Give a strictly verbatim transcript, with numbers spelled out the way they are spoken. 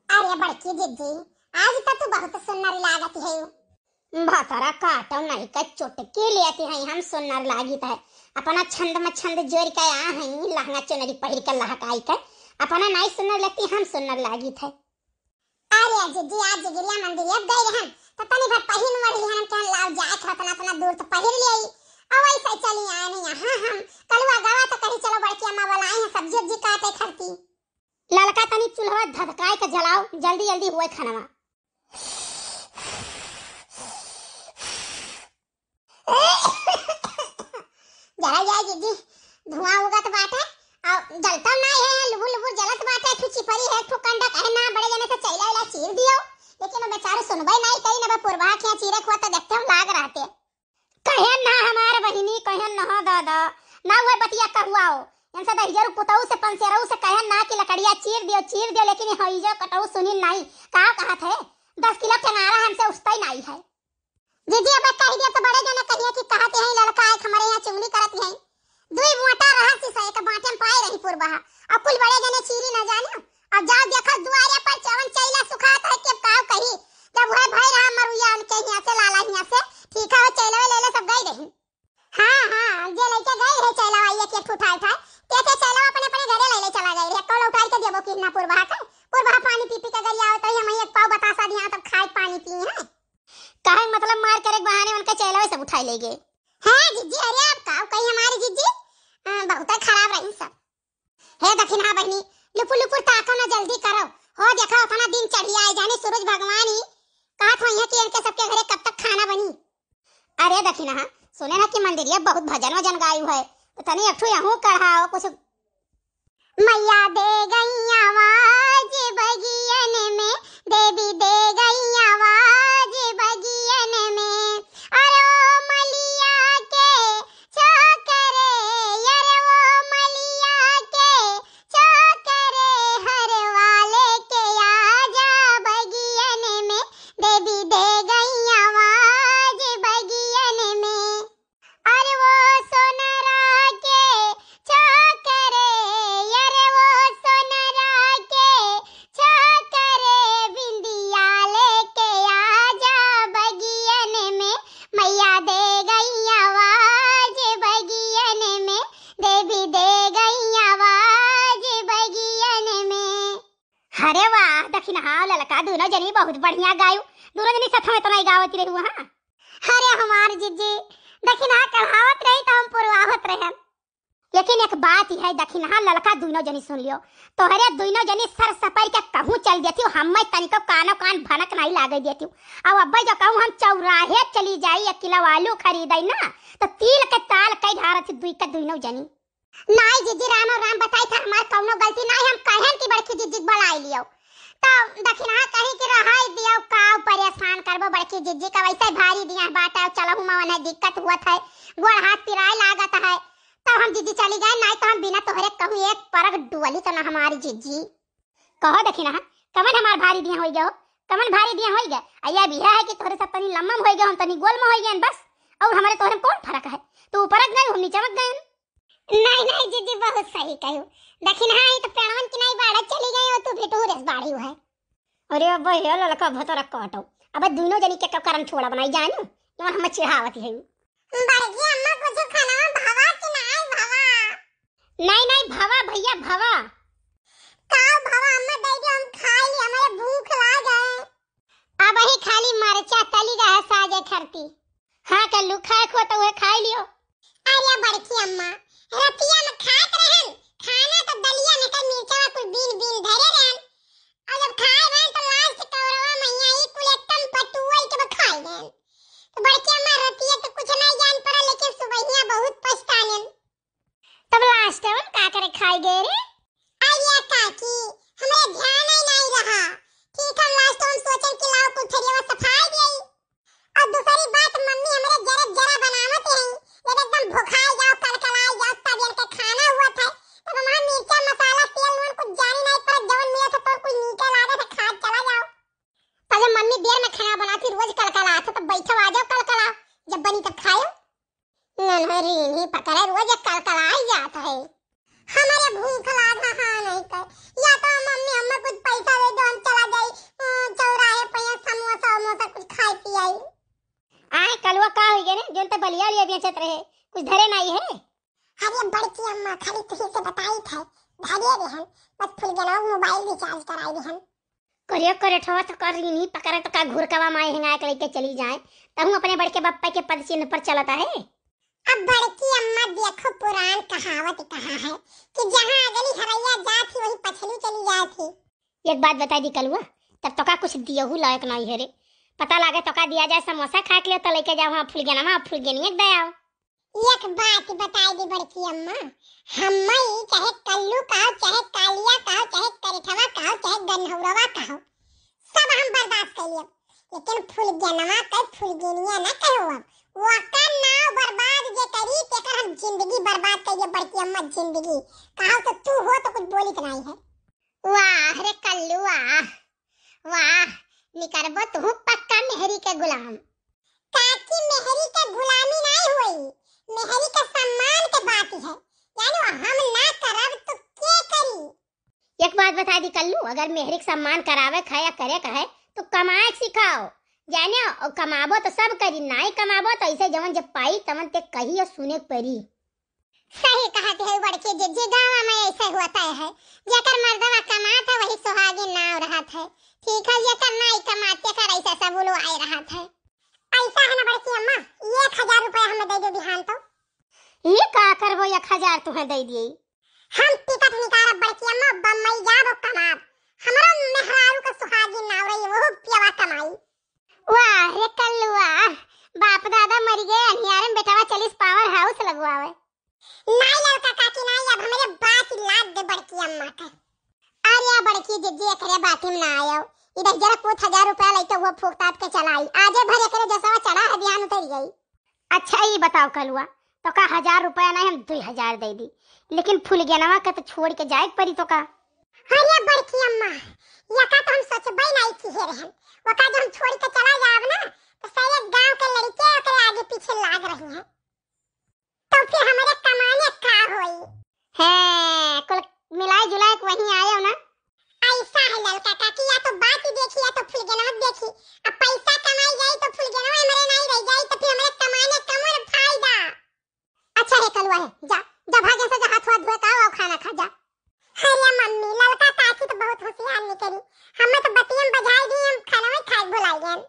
अरे बड़की जिज्जी, आज त तू बहुत सुन्नर लागत है। भतरा काटो नहीं का चुटकी लेती है, हम सुन्नर लागित है। अपना छंद में छंद जोड़ के आ है, लहंगा चुनरी पहिर के लहकाई के। अपना नहीं सुन्नर लेती, हम सुन्नर लागित है। अरे जिज्जी, आज जिगरिया मंदिर अब गई रहन, तो तनी भर पहिन ओढ़ लिहन, हम कहन लाओ जाए थे उतना, उतना दूर तो पहिर ले आई। अब ऐसे चली आए नहीं यहाँ हम। कलुआ गवा तो कहीं चलो बड़की अम्मा बुलाई है, सब्जी उब्जी काटे खरती। ललका तनी चूल्हा धधकाए के जलाओ, जल्दी जल्दी हुए खानवा। जरा जाए जिज्जी, धुआं उगत बाटे, और जलता ना है, लुबुर लुबुर जलत बाटे, एक ठो चिपरी है, एक ठो कंडा कहे ना, बड़े जने से चैला वैला चीर दियो, लेकिन वो बेचारू सुनबे नहीं करी, ना पुरवा के चीरे खुआ तो देखते हम लाग रहते। कहे ना हमार बहिनी, कहे ना दादा, ना हुए बतिया कहुआ हो, इनसे दहिजरू पुतऊ से पंसेरऊ से कहे ना कि लकड़िया चीर दियो, चीर दियो, लेकिन ये हईजो कटऊ सुनी नहीं, का कहत है, दस किलो टेंगारा हमसे उठते नहीं है। जिज्जी, अब कह दिया तो बड़े जने कहिए कि कहत हैं ललका एक हमारे यहाँ चुगली करत हैं। दुई मोटा रहा शीशा एक बाटे में पाए रही पुरबहा। अब कुल बड़े जने चीरी न जाने। अब जाओ देखो दुआरे पर चवन चैला सुखात है कि अब काव कही। जब वह भय रहा मरुआ उनके हिया से, लाला हिया से, ठीक है, वो चैला ले ले सब गई रही। हाँ, हाँ, जे लइके गई रहे चैला वाली एक एक उठाए उठाए, ते ते चैला अपने अपने घरे ले ले चला गई रहे। कौन उठाई के देबो कि ना पुरबहा के? पुरबहा पानी पी पी के गरिया आवत रही, हम एक पाव बतासा दिया तब खाए पानी पी हैं। काहे मतलब मार करे के बहाने उनका चैलवे सब उठाई ले गए। हैं जिज्जी, अरे अब का कही हमारी जिज्जी, अ, बहुत खराब रही सब। हे दखिनहा बहिनी, लुपुर लुपुर ताको ना, जल्दी करो। हो देखा उतना दिन चढ़ी आए, जाने सूरज भगवान ही कहत होइहे कि इनके सबके घरे कब तक खाना बनी। अरे दखिनहा, सुने ना कि मंदिरिया बहुत भजन वजन गायु है, तो तनी एक ठो यहूँ कढ़ाओ कुछ। मैया दे गई आवाज बगियन में, देवी दे गई आवाज बगियन में। अरे ओ मलिया के छोकरे, अरे ओ मलिया के छोकरे, हरवा लेके आजा बगियन में, देवी दे गई आवाज बगियन में। अरे वो सोनरा के छोकरे, अरे वो सोनरा के छोकरे, बिंदिया लेके आजा बगियन में, मैया दे गई आवाज बगियन में, देवी दे गई आवाज बगियन में। अरे वाह, दखिनहा ललका, दुनो जनी बहुत बढ़िया गायु। दुनो जनी साथ में तो नहीं गावत रही हुआ, हाँ? अरे हमार जिज्जी, दखिनहा कढ़ावत रही तो हम पुरवावत रहे। लेकिन एक बात ही है, दखिनहा ललका दुनो जनी सुन लियो, तोहरे दुनो जनी सर सपर के कहूँ चल देती हो, हमें तनिको कानो कान भनक नहीं लागे देती हो। अब अब्बे जो कहूँ हम चौराहे चली जाई एक किलो आलू खरीदे ना, तो तिल के ताल कई ढारत दुई के दुनो जनी। नाई जिज्जी, राम और राम बताई था, हमार कौनो गलती नाई, हम कहन की बड़की जिज्जी के बुलाई लियो। तो दखिनहा कही कि रहाई दियो, का परेशान करबो बड़की जिज्जी का, वैसे भारी दिया बाटे, चलहु में उन्हें दिक्कत हुआ था, गोड़ हाथ पिराए लागत है। तब हम जिज्जी चली गए, नाई तो हम बिना तोहरे कहूँ एक परग डुअली तो ना हमारी जिज्जी। कहो दखिनहा, कमन हमार भारी दिया होई गयो, कमन भारी दिया होई गए। अया भी है कि तोहरे सब तनी लम्बम होई गए, हम तनी गोल में होई गए बस, और हमारे तोहरे में कौन फर्क है? तू ऊपर गए, हम नीचे गए। नहीं, नहीं, जिज्जी, बहुत सही कहू। दखिनहा, ई तो पेड़वन की नहीं बाड़ा चली गई हो, तू भी टूरिस बाड़ी है। अरे अब हे ललका भतरा काटो, अब दुनो जनी के करम छोड़ा बनाई जानू, जवन हम चिढ़ावत है। बड़की अम्मा, कुछ खाना भवा कि नहीं भवा? नहीं, नहीं, भवा भैया, भवा। का भवा अम्मा, दे दे, हम खा ली, हमारे भूख लाग है। अब ही खाली मरचा तली रहा साजे खरती। हाँ, कल्लू खाए खो तो वह खाई लियो। अरे बड़की अम्मा, रतिया में खात रहन, खाना तो दलिया में का मिर्चा कुल बीन बीन धरे रहन। और जब खाए रहन तो लास्ट कौरवा मैया ई कुल एकदम पटुआ के खाए रहन। तो बड़की अम्मा रतिया तो कुछ नहीं जान पड़ा, लेकिन सुबहिया बहुत पछतानेन। तब लास्ट में का करे खाई गए रे? अरे काकी, हमरे ध्यान ही नहीं रहा। ठीक हम लास्ट में सोचन कि लाओ कुल थरिया सफाई देई। और दूसरी बात, मम्मी हमरे जरा जरा बनावत रही, जब एकदम भुखाई जाओ, कलकलाई जाओ, तब इनके खाना हुआ था। तब हमारा मिर्चा, मसाला, तेल, नून कुछ जानी नहीं पड़त, जवन मिलत है तो कुल नीचे लागत है, खात चला जाओ। पहले मम्मी देर में खाना बनाती, रोज कलकलात है, तो बैठो आ जाओ कलकलाओ, जब बनी तब खायो। नन्हरी नहीं पकड़े, रोज कलकलाई जात है। हमारे भूख लाग है, हाँ नहीं कर, या तो मम्मी हमें कुछ पैसा दे दो, हम चला जाए। बेचत रहे, कुछ धरे नाई है? अरे बड़की अम्मा, खाली तुही से बताई थे, धरे रहन, बस फुलगेनवा मोबाइल रिचार्ज कराई रहन। करे करे ठवा तो कर रही नहीं पकड़े तो का घुरकवा माए हेंगाए के लेके चली जाए, तहूँ अपने बड़के बप्पा के पद चिन्ह पर चलता है। अब बड़की अम्मा देखो, पुरान कहावत कहा है कि जहाँ अगली हरैया जात ही, वही पछली चली जात ही। एक बात बताई दी कलुआ, तब तोका कुछ दियहू लायक नाई है रे। पता लागे तोका दिया जाए समोसा खा के लिए तो लेके जाओ, हाँ फुलगेनवा, फुलगेनिया के दे आओ। एक बात बताई दी बड़की अम्मा, हम्मई चाहे कल्लू कहो, चाहे कालिया कहो, चाहे करिठवा कहो, चाहे गन्हौरवा कहो, सब हम बर्दाश्त कर लेब, लेकिन फुलगेनवा के फुलगेनिया ना कहो। अब ओकर नाव बर्बाद जे करी, तेकर हम जिंदगी बर्बाद कर देब बड़की अम्मा, जिंदगी। कहो तो तू हो तो कुछ बोली तो नाई है। वाह रे कल्लू वाह, वाह, निकरबो तू पक्का मेहरी के गुलाम। काकी, मेहरी के गुलामी नाई होई, मेहरी के सम्मान के बात है। जानो, हम ना करब तो के करी? एक बात बता दी कल्लू, अगर मेहरी के सम्मान करावे के है या करे के है तो कमाए के सिखाओ, जानो, और कमाबो तो सब करी, नाई कमाबो तो ऐसे जवन जब पाई तवन ते कही और सुने के परी। सही कहत है बड़की जिज्जी, गाँव में ऐसे होता है, जेकर मर्दवा कमात है वही सुहागिन नाव रहत है। ठीक है, जेकर नाई कमात तेकर ऐसे सब उलवाए रहत है। ऐसा है ना बड़की अम्मा, एक हजार रुपया हमें दे दो बिहान तो। ये का करबो, एक हजार तुम्हें दे दिए। हम टिकट निकारब बड़की अम्मा, बम्बई जाब और कमाब। हमरो मेहरारू के सुहागिन नाव रही, वो पियवा कमाई। वाह रे कल्लुआ, बाप दादा मर गए, अनियारे में बेटवा चलिस पावर हाउस लगवावे। नाई ललका काकी नाई, अब हमरे बात लाग दे बड़की अम्मा के। अरे बड़की जिज्जी, एकरे बाती में ना आयो, इधर जरा कुछ हजार रुपया लइके वो फूक ताप के चलाई, आजे भर एकरे जसवा चढ़ा है, बिहान उतर गई। अच्छा ई बताओ कलुआ, तोका हजार रुपया नहीं, हम दुई हजार दे दी, लेकिन फुलगेनवा के तो छोड़ के जाए के परी तोका। अरे बड़की अम्मा, यका तो हम सोचबे नहीं किहे रहन, वका जो हम छोड़ के चला जाब ना, तो सारे गांव के लड़के ओकरे आगे पीछे लाग रही हैं, तो फिर हमारे कमाने का होई? हैं, कुल मिलाए जुलाए के वहीं आयो ना। ऐसा है ललका काकी, या तो बात ही देखी या तो फुलगेनवा देखी। अब पैसा कमाई जाई तो फुलगेनवा हमरे नहीं रह जाई, तो फिर हमरे कमाने का मोर फायदा। अच्छा रे कलुआ है, जा, जा भागे से जा, हाथ वाथ धोए का आओ, खाना खा जा। अरे मम्मी, ललका काकी तो बहुत होशियार निकली, हमें तो बतियम बजाई दी, हम खाना में खाए भुलाई गए।